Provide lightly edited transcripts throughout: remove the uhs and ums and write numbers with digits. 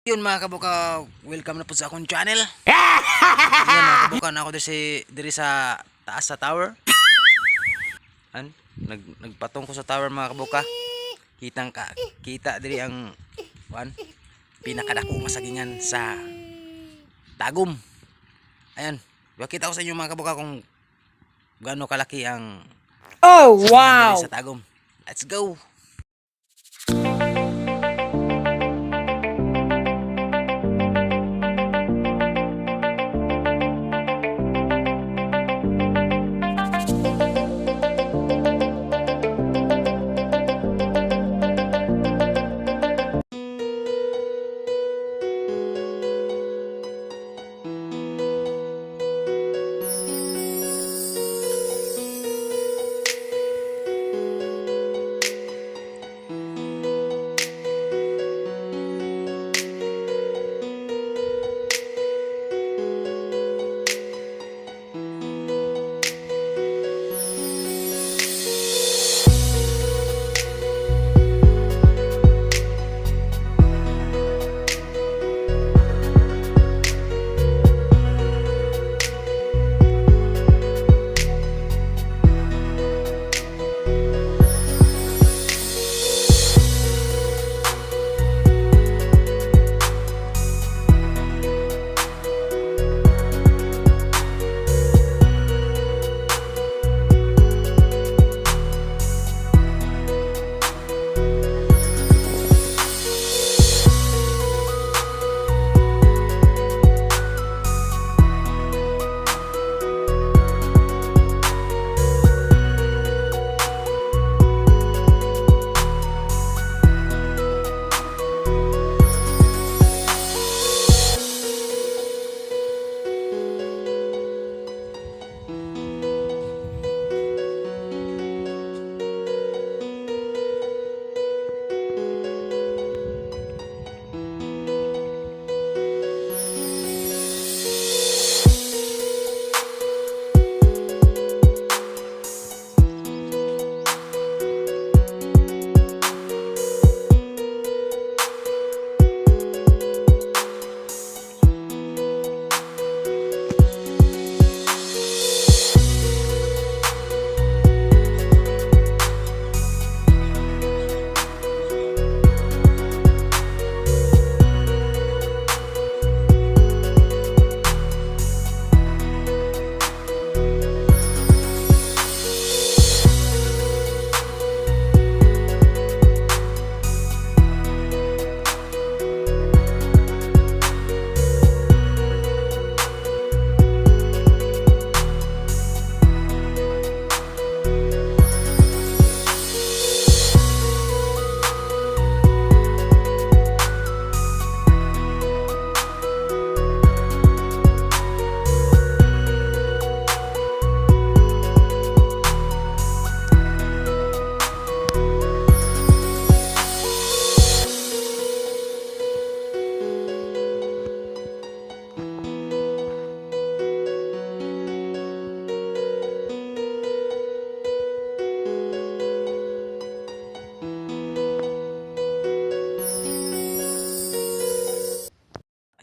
Yun, mga kabuka, welcome na po sa akong channel. Yun, mga kabuka, na ako diri sa taas sa tower. An, nagpatong ko sa tower, mga kabuka. Kitang ka, kita diri ang kuan, pinakadako nga sagingan sa Tagum. Ayan, pakita ko sa inyo, mga kabuka, kung gaano kalaki ang Oh, sagingan wow! diri sa Tagum. Let's go.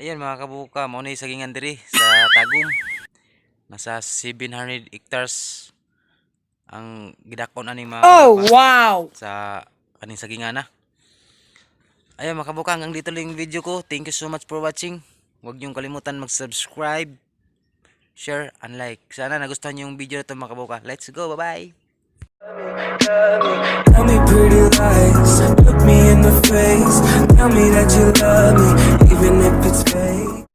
Ayan, mga kabuka, mao na yung sagingan diri sa Tagum. Nasa 700 hectares ang gidakon ani, mga Oh, kabuka, wow! sa kaning sagingan na. Ayan, mga kabuka, hanggang dito lang yung video ko. Thank you so much for watching. Huwag niyong kalimutan mag-subscribe, share, and like. Sana nagustuhan niyo yung video na ito, mga kabuka. Let's go, bye-bye! Tell me pretty lies, look me